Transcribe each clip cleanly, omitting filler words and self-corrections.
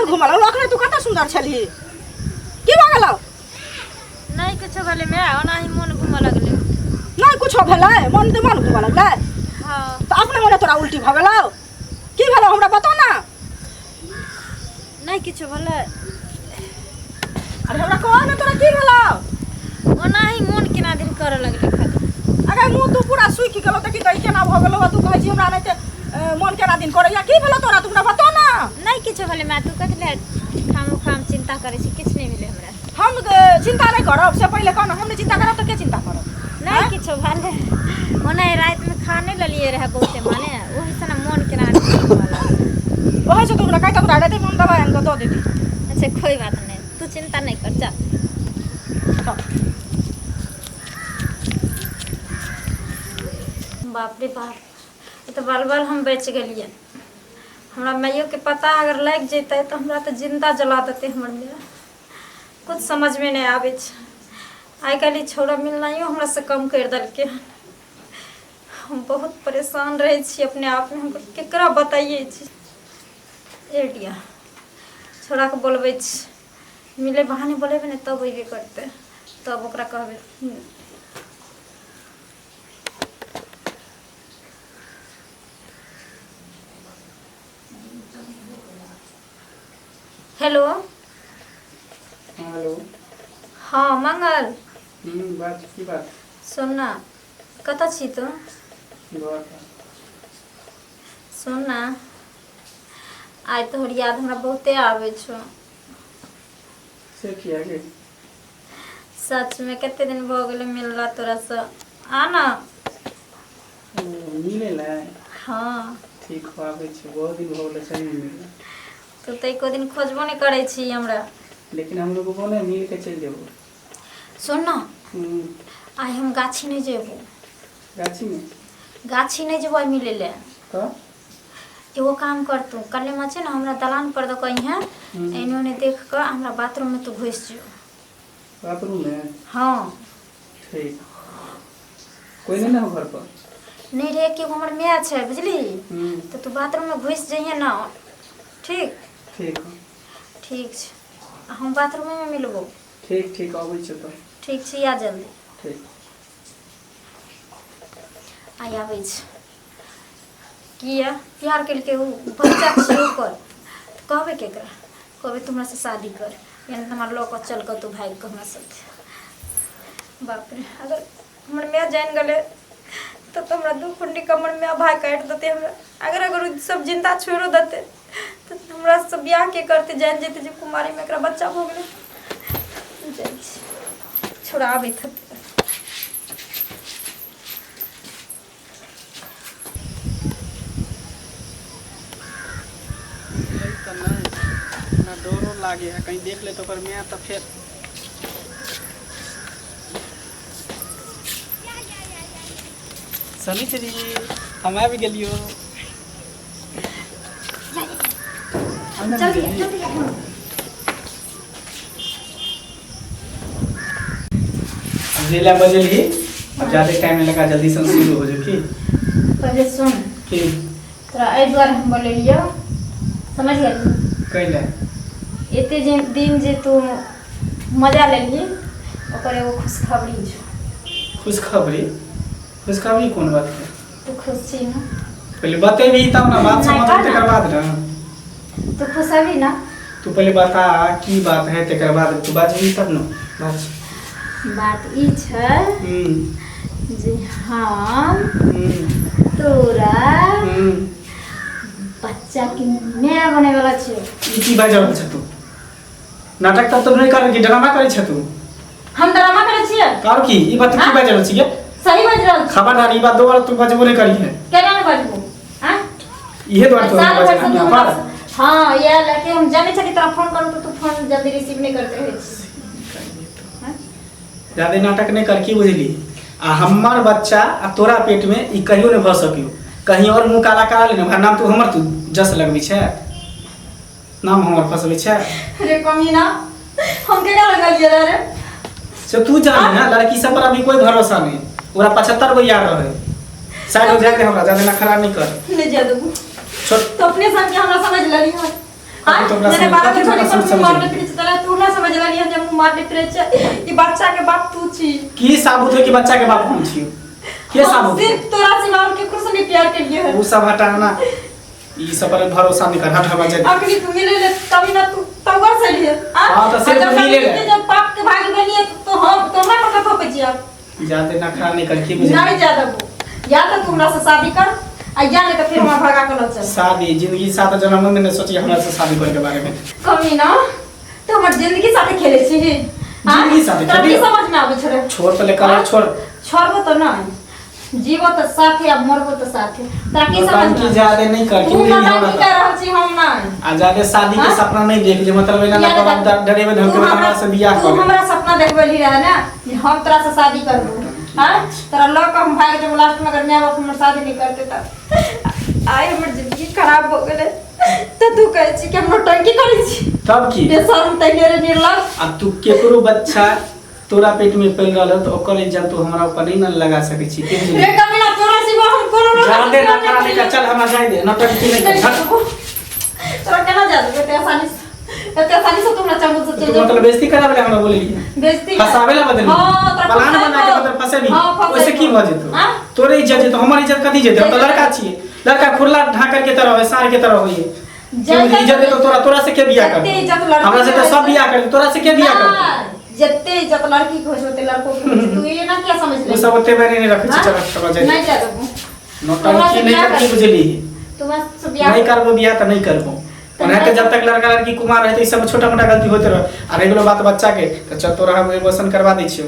घूमऽ लगलौ? अखने तू कते सुन्दर छलही, की भऽ गेलौ? नहि किछो भेलै माय, ओनाही मोन घूमऽ लगलै। नहि कुछो भेलै? मन तऽ मन घूमऽ लगलै? हँ। तऽ अपने मने तोरा उल्टी भऽ गेलौ? की भेलौ, हमरा बतो ना। नहि किछो भेलै। अरे हमरा कह ने, तोरा की भेलौ? ओनाही मोन केना दिन करऽ लगलै खाली। अगर मुँह तू पूरा सूखि गेलौ तऽ की तऽ केना भऽ गेलौ? तू कहै छी हमरा नहि तऽ मन केना दिन करैया। की भेलौ तोरा? तू हमरा बतो ना। नहि किछो भेलै माय, तू कथी लए खाम खाम चिन्ता करै छी? किछु नहि भेलै हमरा। हम चिन्ता नहि करब से पहिले कह ने। हम नहि चिन्ता करब तऽ के चिन्ता करब? नहि किछो भेलै, ओनाही रातिमे खा नहि लेलियै रहए बहुते, माने ओहिसँ ने मोन केना दिन घूमऽ लगलै। ओहे से तू हमरा कहि, तोरा रातिमे हम दवाइ आनि कऽ दऽ देती। अच्छा, कोइ बात नहि, तू चिन्ता नहि कर, चल। चल। बाप रे बाप, ई तऽ बाल बाल हम बचि गेलियै। हमरा माइयोके पता अगर लागि जेतै तऽ हमरा तऽ जिन्दा जला देतै हमर माय। कुछ समझमे नहि आबै छै। आइ काल्हि ई छौड़ा मिलनाइयो हमरासँ कम करि देलकै हन। हम बहुत परेशान रहै छी अपने आपमे। हम केकरा बतैयै छी? एडिया छौड़ाके बोलबै छी, मिले बहाने बोलेबै ने तब अयबे करतै, तब ओकरा कहबै। हेलो। हेलो। हाँ मंगल। बात की बात? सुन ना, कतऽ छी तू? घर पर। सुन ना, आइ तोहर याद हमरा बहुते आबै छौ। से किया गे? सचमे कते दिन भऽ गेलै मिलला तोरासँ। आ ना। ओ मिलै लए? हाँ। ठीक हो, आबै छी। बहुत दिन भऽ गेलै सही में मिलला। तू तऽ एको दिन खोजबो नहि करै छी हमरा। लेकिन हम लोग ने मिल के चलि जेबो। सुन ना। आइ हम गाछी नहि जेबो। गाछी में? गाछी नहि जेबो आइ मिलै लए। तऽ? एगो काम कर, तू कलेमा छै ने, हमरा दलान पर दऽ कऽ अइहें। एने ओने देख कऽ हमरा बाथरूममे तू घुसि जो। बाथरूम में? हाँ। ठीक, कोई नहीं ना हो घर पर? नहि रे, केगो हमर माय छै, बुझली? तऽ तू बाथरूममे घुसि जइहे ने, ठीक? ठीक हो। ठीक छै, आ हम बाथरूमेमे मिलबो। ठीक ठीक, अबै छी तऽ। ठीक छै, आ जल्दी। ठीक। आइ आबै छै। किया प्यार केलकै ओ, बच्चा छै ओकर, तऽ कहबै केकरा? कहबै तू हमरासँ शादी कर, यानी हमरा लऽ कऽ चल कतहु भागि कऽ हमरा साथे। बाप रे, अगर हमर माय जानि गेलै तब तऽ हमरा दू खुंडी के हमर माय भाय काटि देतै हमरा। अगर अगर ओ सब जिन्दा छोड़ियो देतै तऽ हमरा से बियाह के करतै? जानि जेतै जे कुमारीमे एकरा बच्चा भऽ गेलै। जाइ छी, छोड़ाबैत हेतै। तऽ नहि, हमरा डरो लागे है, कहीं देख ले तो ओकर माय तऽ फेर। सनी, हम आबि गेलियो। अंदर जल्दी गेली। जल्दी। अब जेला बजेलही, अब ज्यादा टाइम नहीं लगा, जल्दी से शुरू हो जो की। पहिले सुन। की? तोरा एहि दुआरे हम बोलेलियौ, समझ गेली? कैले? एते जे दिन जे तू मजा लेलही, ओकर एगो खुशखबरी छौ। खुशखबरी? खुशखबरी कोन बात के? तू खुश छी ने? पहले बतेबी तब ना बात। नहीं, समझ कह ना। तकर बाद ना। तू खुश हबी ना? तू पहले बता की बात है, तकर बाद तू बाजबी तब ना बाज। बात ई छै जे हम तोरा बच्चा के माय बने वाला छियौ। ई की बाजि रहल छ तू? नाटक तब तो नहीं कर कि ड्रामा करै छ तू? हम ड्रामा करै छियै? और की? ई बात तू की हाँ? बाजि रहल छी गे? सही बाजि रहल छी। खबरदार, ई बात दोबारा तू बजबो नहीं करी है। केना नहि बजबो? आँ? इहे दुआरे तो साल भर बजना से तू यहाँ हमरा पर। हाँ, इएह लए हम जानै छली, तोरा फोन करू तऽ तू फोन जल्दी रिसीव नहि करते रहै छी। हाँ? ज्यादे नाटक नहीं कर, की बुझली? आ हमर बच्चा आ तोरा पेट में ई कहियो नहीं भऽ सकियो। कहीं और मुंह काला करा ले ने, नाम तू हमर तू जस लगबै छै, नाम हमर फसबै छै। रे कमीना, हम केकरा लगलियै रे? से तू जाने ना, लड़की सब पर अभी कोई भरोसा नहीं। ओकरा 75 गो यार रहे। साइड हो जाके, हमरा ज्यादा नखरा नहीं कर। नहि जा देबू। छोड़। तो अपने साथ हमरा समझ लेली हन। कथी तोरा मैंने समझ- बारह कथी बजे तोरा पर समझ- मुँह मारने फिरे छै तू ना समझलनी हम जे मुँह मारने फिरे छै ई बच्चा के बाप तू छी। की साबुत है कि बच्चा के बाप हम छियो? के हम साबुत? सिर्फ तोरा सिवा और केकरो से नहीं प्यार के लिए है। उ सब हटाना, ई सब पर भरोसा नहीं कर, हट हवा जाए। अखनी तू मिले ले तभी ना तू तंगर से लिए। हाँ, तो सिर्फ जब मिले ले। जब पाप के भागी बनिए तो हम तोरा पर कथो पे जिया ज्यादा नखरा नहीं कर, की बुझे? नहीं ज्यादा वो या तो तू हमरा से शादी कर आ या नहीं तो फिर हमरा भगा के ल चल। शादी जिंदगी सात जन्म में नहीं सोची हमरा से शादी करे के बारे में। कमी ना तो हमर जिंदगी साथे खेले छी। जिंदगी साथे तोरा की खेली? समझ में आबै छले? छोड़ तो ले कर, छोड़। छोड़बो तो नहीं, जीवो तो साथे आ मरबो तो साथे। तोरा की समझ नौटंकी में ज्यादा नहीं कर, तू की बुझे नौटंकी हमरा कर रहल छी हम नहीं। आ ज्यादा शादी के हाँ? सपना नहीं देख ले, मतलब एना ना यार, कब डरेबे तू धमकेबे हमरा से बियाह तू कर। हमरा सपना देखबेली रहे ना जे हम तोरा से शादी करबो। हां तोरा लऽ कऽ हम भागि जेबो लास्ट में, अगर my बाप हमर शादी नहीं करते तब आइ हमर जिंदगी खराब हो गेलै। तऽ तू कहै छी कि हम नौटंकी करै छी? तब की बेशर्म तैने रे निर्लज। आ तू केकरो बच्चा तोरा पेट में पल रहल हो तो ओकर इज्जत तू हमरा ऊपर नहीं न लगा सकै छी, के बुझली? रे कमीना, तोरा सिवा हम कोनो जादे नखरा नहीं कर, चल हमरा जाय दे, नौटंकी नहीं कर, हट। तोरा केना जा देबै एते आसानी से? एते आसानी से तू हमरा चंगुल से चलि तू जेबही? मतलब बेइज्जती करावे हमरा बोलली? बेइज्जती फसावे ला बदली? हाँ, तोरा प्लान बना के फसेबो। मतलब फसेबी? हाँ, फसेबो। ओइसे की भऽ जेतौ? हाँ? तोरे इज्जत जेतौ, हमर इज्जत कथी जेतौ? हम तऽ लड़का छियै, लड़का खुरला ढाकर के तरह होय, सार के तरह होय। जते इज्जत देतौ तोरा, तोरा से के बियाह जते करतौ? इज्जत लड़की हमरा से के तऽ सब होइ छै। बियाह करतौ, तोरा से के बियाह करतौ? नहि, जते इज्जत लड़की के होइ छै ओते लड़को के होइ छै। तू ये ना किया समझ ओ सब ओते मायने नहीं रखै छै, चल चल जाय। नहीं जा देबो। नौटंकी नहीं करती, बुझली? तू बस बियाह नहीं करबो बियाह तऽ नहीं करबो। ओनाहिते जब तक लड़का लड़की कुमार रहते ई सब छोटा मोटा गलती होते रह। आ रहि गेलो बात बच्चा के, तऽ चल तोरा हम एबोर्शन करवा दै छियौ,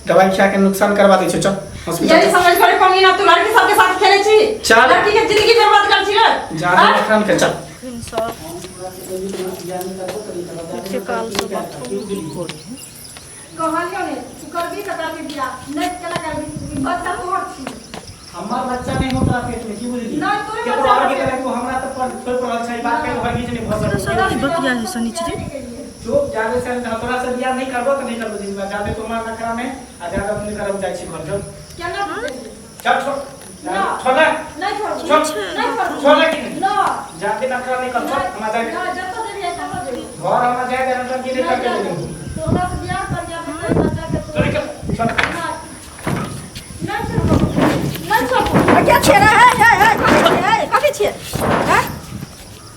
दवाई खिया के नुकसान करवा दै छियौ, चल हॉस्पिटल। यही समझ कर कमीना तू लड़की सबके साथ खेले छी, चल। लड़की के जिंदगी बर्बाद कर छी रे। ज्यादा हाँ? नखरा नहीं कर, चल। कहलियौ ने तू करबी तऽ करबी बियाह, नहि केना करबी? बच्चा तोहर छी। हमर बच्चा नहीं हो तोरा पेट में, की बुझली? नहीं, तोरे केकरो बच्चा और के होतै। तरह तू हमरा तऽ पर थोपि रहल छै, ई बात कहियो हरगिज नहीं भऽ सकैत। बतिया है शनिचरी। चुप, जादे से तोरा से बियाह नहीं करबो तऽ नहीं करबो जिंदगी में। जादे तोरा नखरा नहीं आ जादे अपने करब, जाइ छी घर, जो। केना बुझेली? चल छोड़। ना। छोड़ ले। नहीं छोड़बो। छोड़। नहीं छोड़बो। छोड़ ले कि नहीं? ना। जादे नखरा नहीं कर, छोड़ हमरा जाय दे। ना, जतऽ जेबही ततऽ जेबही। घर हमरा जाय दे, नौटंकी नहीं करके देबो। तू हमरा से बियाह कर, या फिर बच्चा के चल निकल, छोड़। नहीं छोड़बो, नहीं छोड़बो। क्या छियै रे? हे हे हे, कथी छियै? हे, कथी छियै? हैं?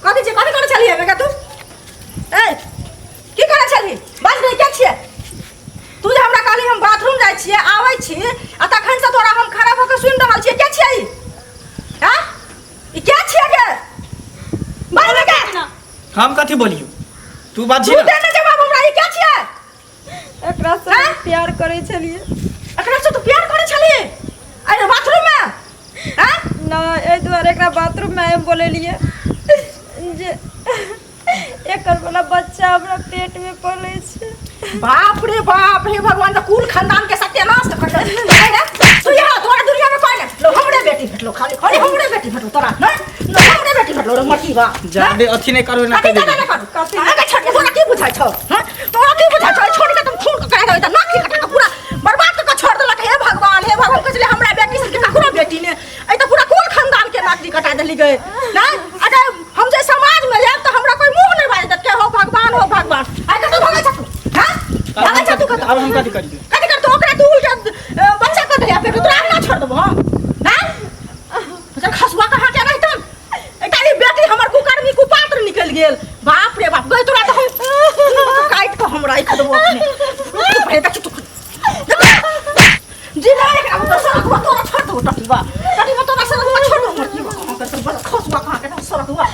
कथी छियै? कथी करै छलियै बेटा तू? ए, की करै छलही? बाज नहि, क्या छियै? तू जे हमरा कहली हम बाथरूम जाइ छियै, आबै छी, आ तखन से तोरा हम खड़ा भऽ के सुनि रहल छियै, क्या छियै ई? हैं? ई क्या छियै गे? बाज ने गे। हम कथी बोलियौ? तू बाजी तू ना। दे ने जवाब हमरा, ई क्या छियै? एकरा से हैं? प्यार करै छलियै। एकरा से तू प्यार करै छलियै? अरे बाथरूम में? हैं? ना, एहि दुआरे एकरा बाथरूम में हम बोलेलियै जे एकर वाला बच्चा हमरा पेट में पलै छै। बाप रे बाप, हे भगवान, तऽ कुल खानदान के सत्यानाश कर देलकै रे। तू यहाँ तोरा दुनिया में कोई नहीं लो, हमरे बेटी भेटलो, खाली खाली हमरे बेटी भेटलो तोरा। नहीं लो, हमरे बेटी भेटलो रे मरकी बा। जादे अथी नहीं करू ना, कथी कहि जादे देबो। नहि करू? अगे छोड़, तोरा की बुझाइ छौ? हँ? तोरा की बुझाइ छौ? छोड़ के तुम खून के करा देबै तऽ नाक कटा के पूरा बर्बाद कऽ के छोड़ देलक। हे भगवान, हे भगवान, कहै छलै हमरा बेटी से ककरो बेटी ने, एहि तऽ पूरा कुल खानदान के नाक कटा देली गए। नहीं अगर हम जे समाज में जायब तऽ हमरा कोई मुंह नहीं बाजत के। हो भगवान, हो भगवान, आइ कतौ भगै छ तू? हँ, भगै छ तू कतौ? अब हम कथी करियै? कथी करतौ? ओकरा तू उल्टा बच्चा कऽ देलियै पेट, तोरा हम ना छोड़ देबो हम। हँ, तोरा खसुआ कहाँ के रहितन? एकटा ई बेटी हमर कुकर्मी कुपात्र निकलि गेल। बाप रे बाप, गई तोरा तऽ हम काटि कऽ हम राखि देबो अपने। तू पहिले देखी तू जी ना, एकरा हम सड़कवा तोरा छोड़ देबो। टटीवा टटीवा, तोरा सड़कवा छोड़ देबो। मरकीवा कहाँ के तोरा खसुआ कहाँ के सड़कवा?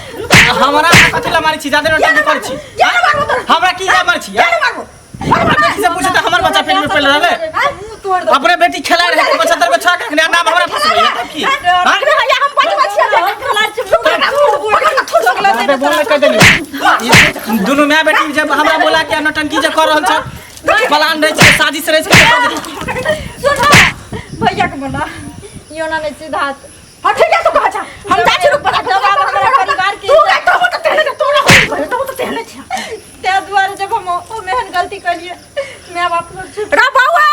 हमरा कथी ला मारै छी? जादे नौटंकी करै छी। किया ने मारबो तोरा? हमरा की ला मारै छी? किया ने मारबो? अपना बेटी से पूछू तऽ हमर बच्चा पेट में पड़ल रहलै। मुँह तोड़ दो। अपने बेटी खेला रहे 75 गो छह के नाम हमरा फंसबै तब की? हाँ? हम बचबा छियै। जादे बोल कहि देली। दुनू माय बेटी जब हमरा बोला के नौटंकी जे कर रहल छ, प्लान रहै छै, साजिश रहै छै। सुन, भैया के बोला यो ना नहीं सीधा। हाँ ठीक है, तू कहा छा? हम जाइ छी, रुक बता। जब आब हमरा परिवार के तू गाय तो तो तेहने छै, तोरा होई गए तो तो तेहने छै। ताहि दुआरे जब हम एहन गलती कलियै, my बाप लोग छुप रे बौआ,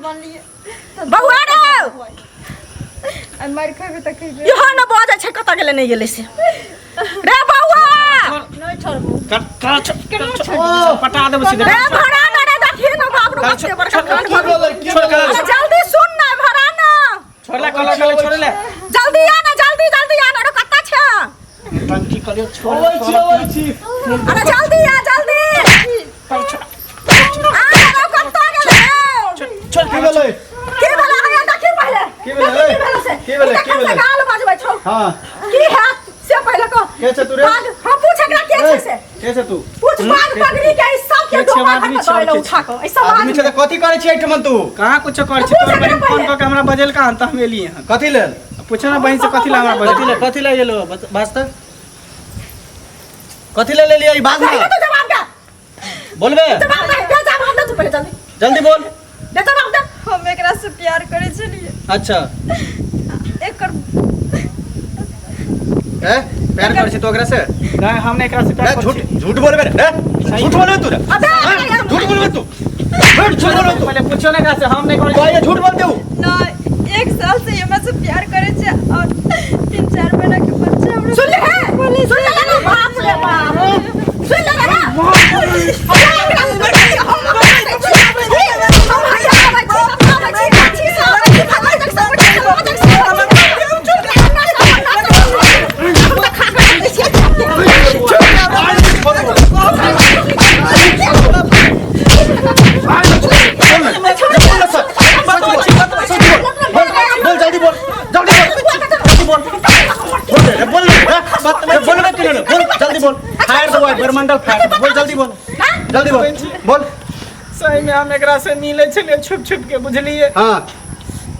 बनलियै। बौआ रे। आ मारि खेबै तऽ खेबै। इहो न बजै छै, कतऽ गेलै नहि गेलै से। रे बौआ। छोड़बो। कर कर केना पटा देबो सीधे। ए भरा ना रे, देखी ना बाप रे बाप, बड़का कांड की भेलै? की छोड़ भेलै? अरे जल्दी सुन ना भरा ना। छोड़ला कला कला छोड़ले। जल्दी आ ना, जल्दी जल्दी आ ना, रे कत्ता छै? टंकी कलियो छोड़। अबै छी, अबै छी। अरे जल्दी आ, जल्दी आ रे, कत्ता गेलै? छोड़। की भेलै? की भेलै? हैया देखी पहिले। की भेलै? देखी की भेलै से। की भेलै? की तखन से भेलै? गाल बजबै छौ। हाँ। की हैत से पहिले कह। के छै तू रे? पाग हाँ, पूछ एकरा के छै से। के छै तू? पूछ पाग पगड़ी के, ई सब के के छै? डोमा आदमी घर में छै, दऽ के उठा कऽ ई सब आदमी छै तऽ कथी करै छी एहिठमन तू? कहाँ कुछो कर छी? पूछ तोर एकरा बहिन फोन पहिले। कऽ के हमरा बजेल कहाँ तऽ हम एलियै हन। कथी लेल? पूछो ना बहिन से कथी ला हमरा कथी बजेल। ले, कथी ले गेलो बास्ता? कथी ले लेलियै ई बाज पहिले ना। तो जवाब दे। बोलबे? जवाब दे, दे जवाब दे तू पहिले, जल्दी जल्दी बोल। दे जवाब दे। हम एकरा से प्यार करै छलियै। अच्छा। एकर ए प्यार करै छी तू ओकरा से? नहीं, हम नहीं एकरा से प्यार ए करै झूठ छी। झूठ बोलबे रे? ए झूठ बोलबे तू रे? अबे हाँ? झूठ बोलबे तू? झूठ बोलबे तू? पहिले पूछो ना एकरा से, हम नहीं करै छी। कहिए झूठ बोलते हो? नहि, 1 साल से हमरा से प्यार करै छै और 3-4 महीना के बच्चा हमरा। सुन ले हे, सुन ले ना, बाप रे बाप, सुन ले ना। बोल सर, सच बोल, सच बोल, बोल जल्दी, बोल जल्दी, बोल जल्दी, बोल बोल रे, बोल रे, रे बोल रे, किलो बोल जल्दी, बोल फायर दो बरमंडल फायर, बोल जल्दी, बोल जल्दी, बोल बोल। सही में हम एकरा से मिलै छलियै छुप छुप के, बुझलियै? हाँ।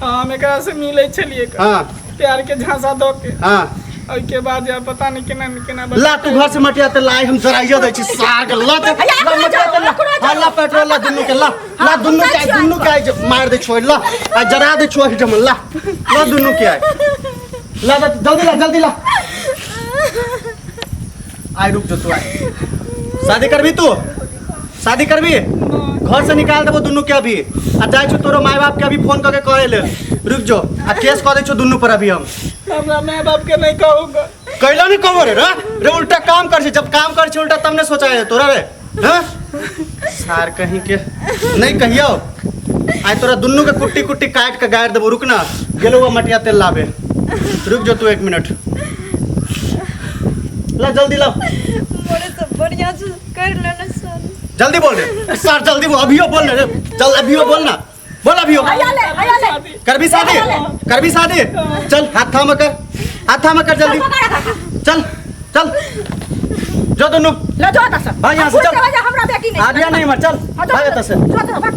हम एकरा से मिलै छलियै। हाँ। प्यार के झांसा दऽ के। हाँ। ओहिके बाद यार पता नहीं केना ने केना। ला तू घर से मटिया ते ला, हम जराइयो दै छी सार के। ला ते ला मटिया ते ला। हाँ, ला पेट्रोल ला दुन्नू के, ला ला दुन्नू के, दुन्नू के आइ मार दै छो, ला आ जरा दै छो एहिठाम, ला ला दुन्नू के आइ, ला ला, जल्दी ला, जल्दी ला आइ। रुक जो तू, आइ शादी करबी तू? शादी करबी? घर से निकाल देबो दुन्नू के अभी। आ जाइ छो तोरो माय बाप के अभी फोन करके कहे ले, रुक जो, आ केस कऽ दै छो दुन्नू पर अभी हम। हमरा माय बाप के नहीं कहूँगा। कैला नहीं कहबो रे? रे रे उल्टा काम कर छी, जब काम कर छी उल्टा तब ने सोचा है तोरा रे। हाँ सार कहीं के नहीं कहियो, आइ तोरा दुन्नू के कुट्टी कुट्टी काट के गाड़ देबो। रुक ना, गेलो वो मटिया तेल लाबे, रुक जो तू 1 मिनट, ला जल्दी ला। मोरे से बढ़िया से कर लेना शादी। जल्दी बोल रे सर, जल्दी बोल, अभियो बोल रे, चल अभियो बोल ना, बोल अभियो। करबी शादी? करबी शादी? चल हाथ थाम कर, हाथ थाम कर, जल्दी चल, चल जो दुन्नू। ले जो एतऽ से। भाग यहाँ से, चल। हमरा बेटी नहीं। आबिया नहीं मर, चल भाग एतऽ से। जो, जो, भाग।